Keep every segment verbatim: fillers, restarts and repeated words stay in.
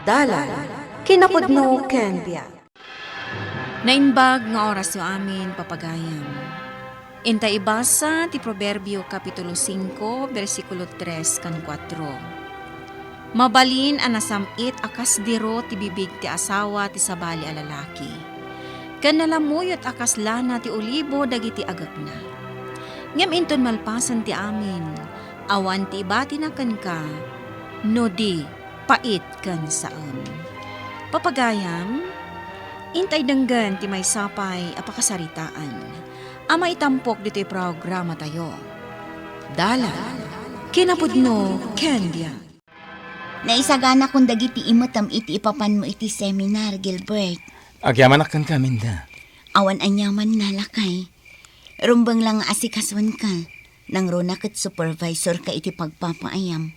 Dalan, kinapudno ken biag. Naimbag nga orasyo amin, papagayam. Inta ibasa ti Proverbio Kapitulo singko, bersikulo tres kan kuatro. Mabalin a nasam-it a kasdiro ti bibig ti asawa ti sabali a lalaki, ken nalamuyot a kas lana ti olibo dagiti agekna. Ngem inton malpasen ti amin, awan ti ibatina kenka, no di pait ken saem. Papagayam, intay denggen ti maysa pay a pakasaritaan a maitampok ditoy programatayo. Dalan, kinapudno ken biag. Naisaganakon dagiti imetem iti ipapanmo iti seminar, Gilbert. Agyamanak kenka, Minda. Awan aniamanna, lakay. Rumbeng la nga asikasuenka. Nangruna ket supervisorka iti pagpapaayam.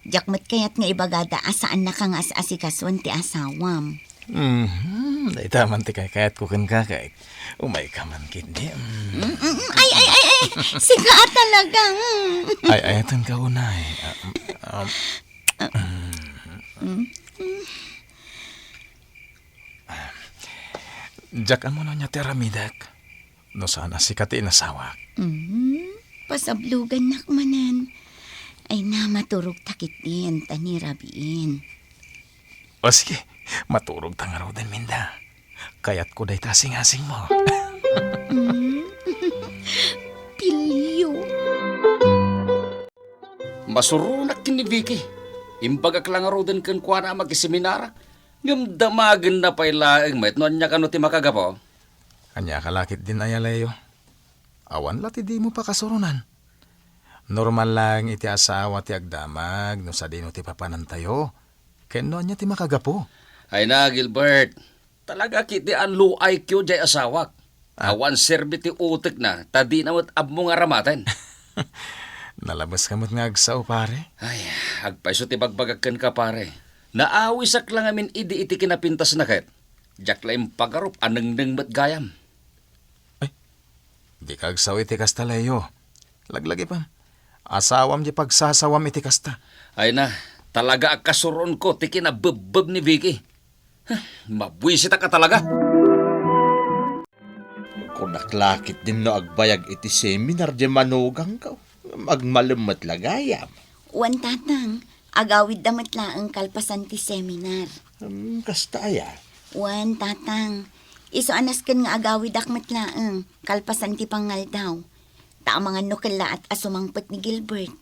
Diak met kayat nga ibagada a saannaka nga as-asikasuen ti asawam. Mhm, dayta man ti kaykayatko kenka, kay umayka man ketdi. Mm. Mm, mm, ay, ay, ay, ay, sika talaga. Mm. Ay, ay, ayatenka unay. Ah, um, mm. Diak ammo no ania ti aramidek no saan a sika ti inasawak. Mm, pasablogannak manen. Ay na, maturogta ketdin, ta ni rabiin. O sige, maturogta ngaruden, Minda. Kayatko dayta a singasingmo. Mm. Pilio. Masuronak ken ni Vicky. Imbagak la ngaruden kenkuana a makiseminar. Ngem damagenna pay laeng met no ania kano ti makagapu. Ania ka la ketdin aya, Leo? Awan la ti dimo pakasuronan. Normal laeng iti asawa ti agdamag no sadino ti papanantayo. Ken no ania ti makagapu? Ay na, Gilbert. Talaga ketdi a low I Q diay asawak. Ah. Awan serbi ti utekna, ta dina met ammo nga aramaten. Nalabeska met nga agsao, pare. Ay, agpayso ti bagbagak kenka, pare. Naawisak la ngamin idi iti kinapintasna ket diak la impagarup a nengneng met gayam. Ay, dika agsao iti kasta, Leo. Laglagipem. Asawam diay pagsasawam iti kasta. Ay na, talaga a kasuronko ti kinabebbeb ni Vicky. Huh, mabuisitak a talaga. Kunak la ketdin no agbayag iti seminar diay manugangko. Agmalem met la gayam. Wen, Tatang, agawidda met laeng kalpasan ti seminar. Hmm, kasta aya? Wen, Tatang, isu a nasken nga agawidak met laeng kalpasan ti pangaldaw. Ta amangan no kellaat a sumangpet ni Gilbert.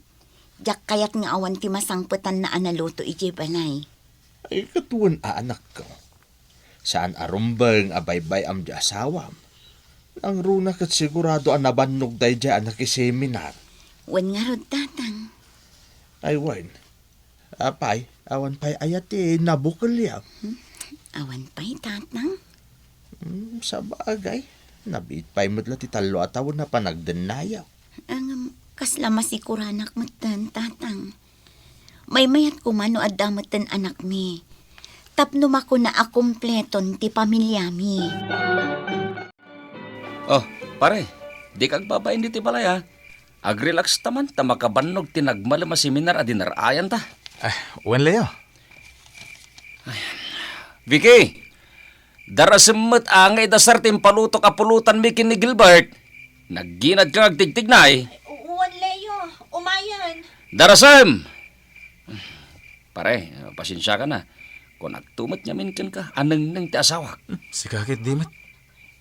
Diak kayat nga awan ti masangpetanna a naluto idiay balay. Ay, ket wen a, anakko. Saan a rumbeng a baybay-am diay asawam. Nangruna ket sigurado a nabannog daydiay a nakiseminar. Wen ngarud, Tatang. Ay, wen. Apay, awan pay aya ti nabukel, ya? Hmm? Awan pay, Tatang? Hmm, sabagay. Nabiit pay met la ti tallo a tawen a panagdennayo. Ngem, kasla masikuranak metten, Tatang. Maymayat koma no adda metten anakmi. Tapno makuna a kompleton ti pamiliami. Oh, pare, dika agbabain ditoy balay, a. Agrelax ta man ta makabannog ti nagmalem a seminar a dinar-ayanta. Ah, wen, Leo. Ay. Vicky, darasem met a nga idasar ti impalutok a pulutanmi ken ni Gilbert. Nagginadka nga agtigtignay. Wen, Leo, umayen. Darasem! Pare, pasensiaka na. Kunakto met ngamin kenka a nengneng ti asawak. Sika ketdi met.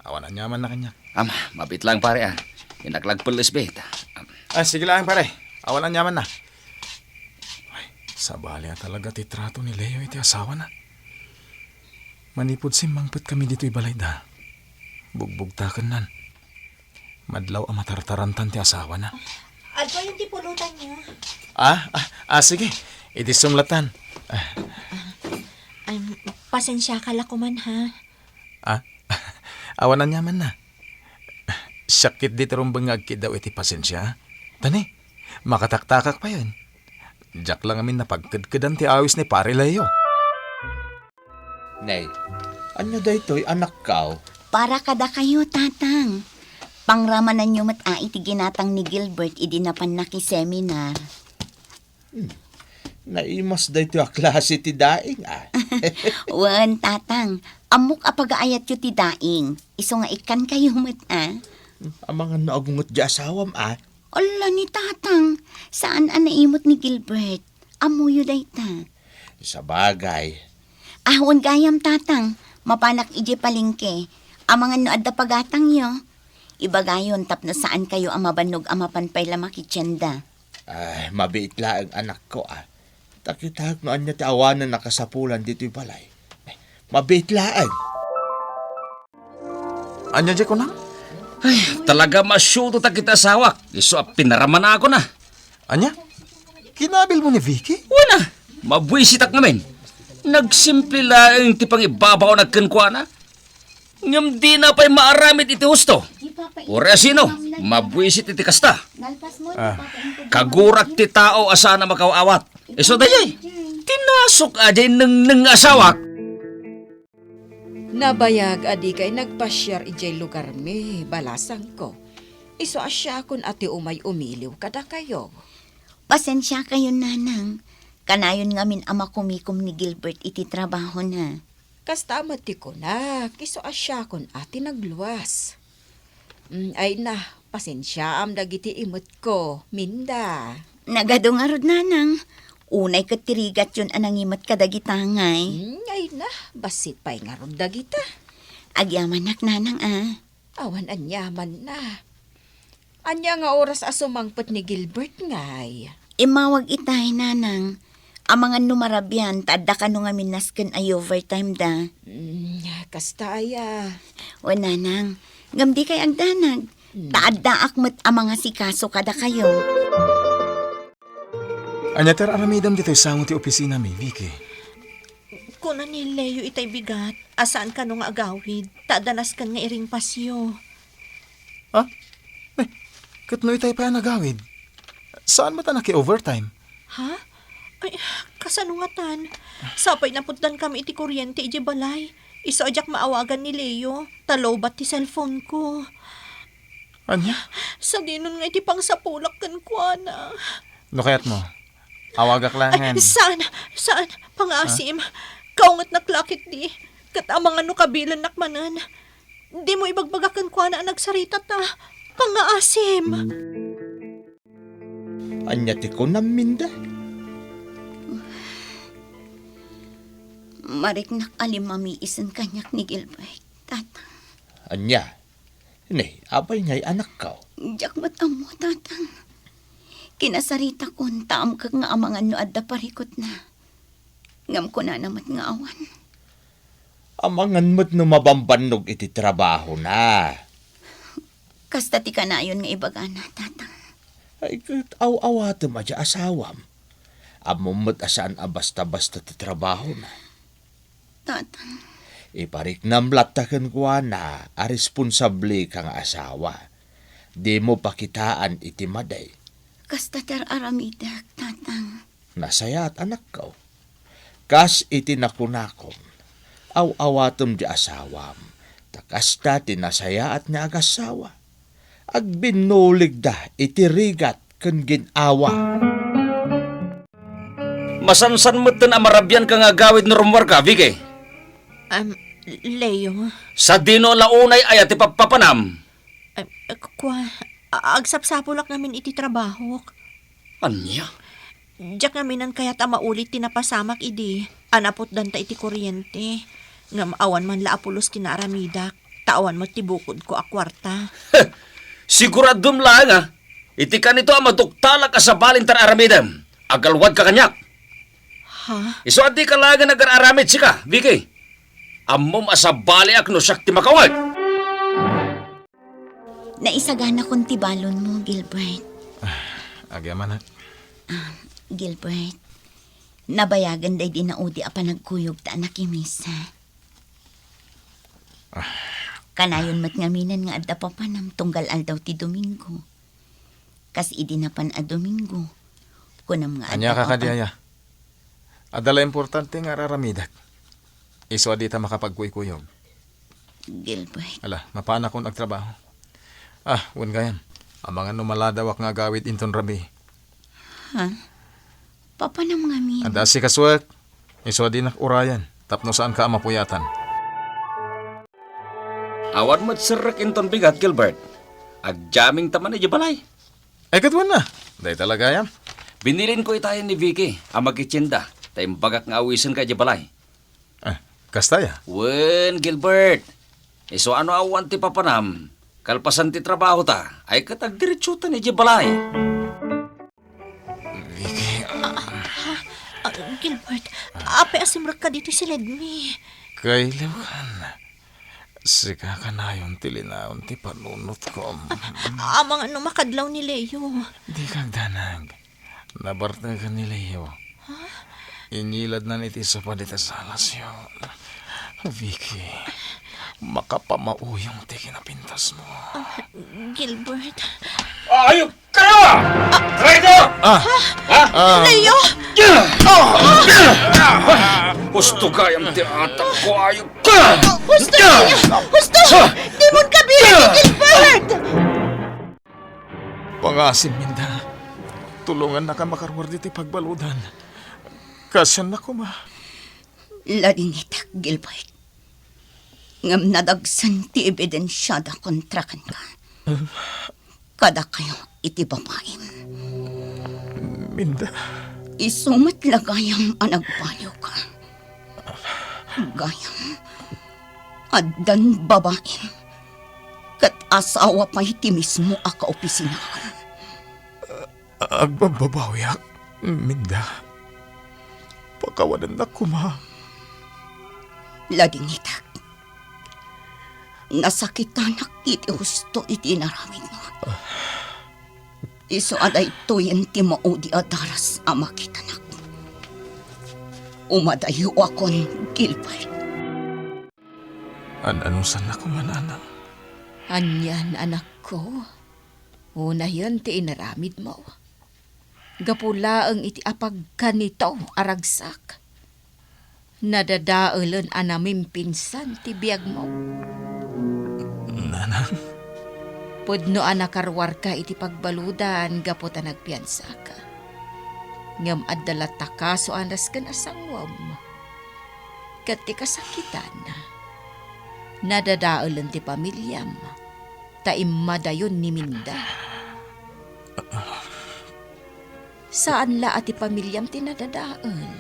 Awan aniamanna kaniak. Am, mabiit laeng, pare, a. Innak la agpelles, bet. Am. Ah, sige laeng, pare. Awan aniamanna. Ay, sabali a talaga ti trato ni Leo iti asawana. Manipud simmangpetkami ditoy balayda, bugbugtakennan. Madlaw a matartarantan ti asawana. Adtoyen ti pulutanyo. Ah, ah, ah, sige. Idi sumlatan. Ah. Ay, pasensiaka la koman, ha? Ah, awan aniamanna. Siak ketdi ti rumbeng nga agkiddaw iti pasensia. Tani, makataktakak payen. Diak la ngamin napagkedkedan ti awis ni Pare Leo. Nay, ania daytoy, anakko? Para kadakayo, Tatang. Pangramananyo met a iti ginatang ni Gilbert idi napan nakiseminar. Hmm. Naimas daytoy a klase ti daing, a. Wen, Tatang, ammok a pagaayatyo ti daing. Isu nga ikkankayo met, a? Amangan no agunget ti asawam, a? Ala ni Tatang, saan a naimot ni Gilbert. Ammoyo dayta. Sabagay. Wen gayam, Tatang, mapanak idiay palengke. Amangan no adda pagatangyo. Ibagayon tapno saankayo a mabannog a mapan pay la makitienda. Ay, mabiit laeng, anakko, a. Ta kitaek no ania ti awanen a kasapulan ditoy balay. Mabiit laeng. Ania diay kunam? Ay, talaga masiuto ta kitaek asawak. Isu a pinaramanakon a. Ania? Kinabilmo ni Vicky? Wen a, mabuisitak ngamin. Nagsimple laeng ti pangibabaonak kenkuana. Ngem dina pay maaramid iti husto. Uray a sino, mabuisit iti kasta. Ah. Kagurak ti tao a saan a makaw-awat. Isu dayay, ti nasok a diay nengneng nga asawak. Nabayag a dikay nagpasiar idiay lugarmi, balasangko. Isu a siakon a ti umay umiliw kadakayo. Pasensiakayon, Nanang. Kanayon ngamin a makumikom ni Gilbert iti trabahona. Kasta met ti kunak, isu a siakon a ti nagluas. Mm, ay na, pasensiaam dagiti imetko, Minda. Nagadu ngarud, Nanang. Unay ket ti rigatyon a nangimet kadagita ngay. Mm, ay na, bassit pay ngarud dagita. Agyamanak, Nanang, a. Awan aniamanna. Ania nga oras a sumangpet ni Gilbert ngay? Immawag itay, Nanang. Amangan no marabian, ta adda kano ngamin nasken a overtime da. Mm, kasta aya. Wen, Nanang. Ngem dikay agdanag. Mm. Ta addaak met a mangasikaso kadakayo. Ania ti ar-aramidem ditoy sango ti opisinami, Vicky? Kuna ni Leo itay bigat a saan kano nga agawid, ta adda nasken nga iringpasyo. Ha? Eh, ket no itay pay a nagawid, saan met a naki-overtime? Ha? Ay, kasano ngatan? Sapay naputdankami iti kuryente idiay balay. Isu a diak maawagan ni Leo, ta lowbat ti cellphone ko. Ania? Sadinon nga iti pangsapulak kenkuana. No kayatmo, awagak laengen. Ay, saan, saan, pangaasim. Ha? Kaungetnak la ketdi, ket amangan no kabilennak manen. Dimo ibagbaga kenkuana a nagsarita ta. Pangaasim. Ania ti kunam, Minda? Mariknak a limmamiisen kaniak ni Gilbert, Tatang. Ania? Ne, apay ngay, anakko? Diak met ammo, Tatang. Kinasaritakon ta amkek nga amangan no adda parikutna. Ngem kunana met nga awan. Amangan met no mabambannog iti trabahona. Kasta ti kanayon nga ibagana, Tatang. Ay, ket aw-awatem a diay asawam. Ammom met a saan a basta-basta ti trabahona. Tatang. Ipariknam latta kenkuana a responsableka nga asawa. Dimo pakitaan iti madi. Kasta ti ar-aramidek, Tatang. Nasayaat, anakko. Kas iti nakunakon, aw-awatem diay asawam, ta kasta ti nasayaat nga agasawa. Agbinnuligda iti rigat ken gin-awa. Masansan metten a marabianka nga agawid no rummuarka, Vicky. Am, Leo. Sadino la unay aya ti pappapanam? Am, kua, a-, agsapsapulak ngamin iti trabahok. Ania? Diak ngamin kayat a maulit ti napasamak idi a naputdanta iti kuryente. Ngem awan man la a pulos ti naaramidak, ta awan met ti bukodko a kuarta. Siguradom laeng a, iti kanito a maduktalak a sabalin ti ar-aramidem, agalwadka kaniak. Ha? Isu a dika laengen agar-aramid sika, Vicky. Ammom a sabaliak no siak ti makaunget. Naisaganakon ti balonmo, Gilbert. Ah, agyamanak. Ah, Gilbert, nabayagen daydi naudi a panagkuyogta a nakimisa. Ah. Kanayon met ngaminen nga adda papanam tunggal aldaw ti Domingo. Kas idi napan a Domingo, kunam nga Ania adda ka kadi, papan- aya? Adda la importante nga ar-aramidek. Isu a dita makapagkuykuyog. Gilbert. Ala, mapanakon agtrabaho. Ah, wen gayam. Amangan no maladawak nga agawid inton rabii. Ha? Papanam ngamin? Adda asikasuek. Isu a dinak urayan. tapno saanka a mapuyatan. Awan met serrek inton bigat, Gilbert. Agjammingta man idiay balay. Ay, ket wen na. Dayta la gayam. Binilinko itayen ni Vicky a makitienda, ta imbagak nga awisenka idiay balay. Ah, kasta ya? Wen, Gilbert. Isu a no awan ti papanam, kalpasan ti trabahota, ay ket agdiretsotan idiay balay. Vicky, ah. Ah, Gilbert, apay a simrekka ditoy siledmi? Kailiwkan. Sika kanayon ti linaon ti panunotko. Amangan no makadlaw ni Leo. Dika agdanag. Nabarteken ni Leo. Ha? Inyiladnan iti sofa dita salasyo. Vicky, makapamauyong ti kinapintasmo. Ah, Gilbert. Ayop kayo! Traitor! Ah! Ha? Ah! Leo! Husto gayam ti atangko, ayop ka! Husto, Leo! Husto! Dimon ka bilang ni Gilbert! Pangasim, Minda. Tulongannaka makaruar ditoy pagbaludan. Kaasiannak koma. Ladingitak, Gilbert. Ngem nadagsen ti ebidensiada kontra kenka. Kadakayo iti babaim. Minda. Isu met la gayam a nagbaliwka. Gayam, addan babaim. Ket asawa pay ti mismo a kaopisinaam. Agbabbabawiak, Minda. Pakawanennak koma. Ladingitak. Nasakitanak iti husto iti inaramidmo. Isu a daytoyen ti maudi a daras a makitanak. Umadayuakon, Gilbert. An-anusannak koma, nanang? Anian, anakko? Unayen ti inaramidmo. Gapu laeng iti apagkanito a ragsak, nadadaelen a namimpinsan ti biagmo. Nanang? Pudno a nakaruarka iti pagbaludan gapu ta nagpiansaka. Ngem adda latta kaso a nasken a sanguem. Ket ti kasakitan, nadadaelen ti pamiliam, ta immadayon ni Minda. Saan la a ti pamiliam ti nadadael.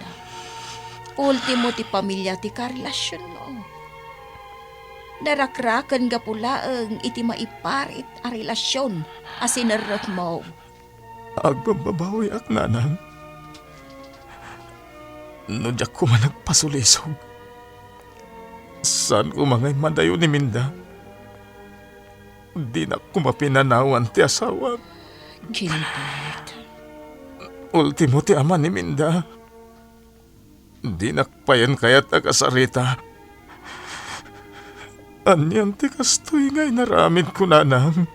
Ultimo ti pamilya ti karelasionmo. Narakraken gapu laeng iti maiparit a relasion a sinerrekmo. Agbabbabawiak, nanang. No diak koma nagpasulisog, saan koma nga immadayo ni Minda. Dinak koma pinanawan ti asawak. Gilbert. Ultimo ti ama ni Minda. Dinak payen kayat a kasarita. Anian ti kastoy nga inaramidko, nanang?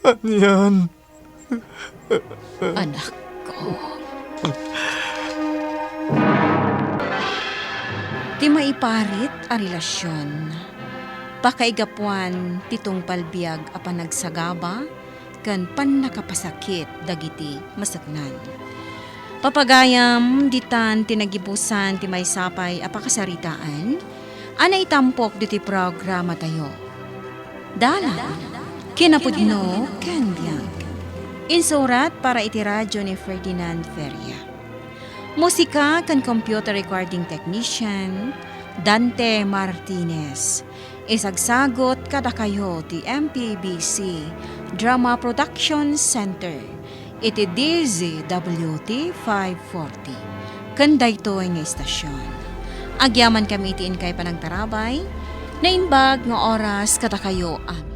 Anian? Anakko. Ti maiparit a relasion, pakaigapuan ti tungpal biag a panagsagaba ken pannakapasakit dagiti maseknan. Papagayam, ditan ti nagibusan ti maysa pay a pakasaritaan a naitampok ditoy programatayo. Dalan, kinapudno, ken biag. Insurat para iti radyo ni Ferdinand Feria. Musika ken computer recording technician, Dante Martinez. Isagsagut kadakayo ti M P B C Drama Production Center iti D Z W T five forty. Ken daytoy nga istasion, agyamankami iti inkay panagtarabay, naimbag nga oras kadakayo amin.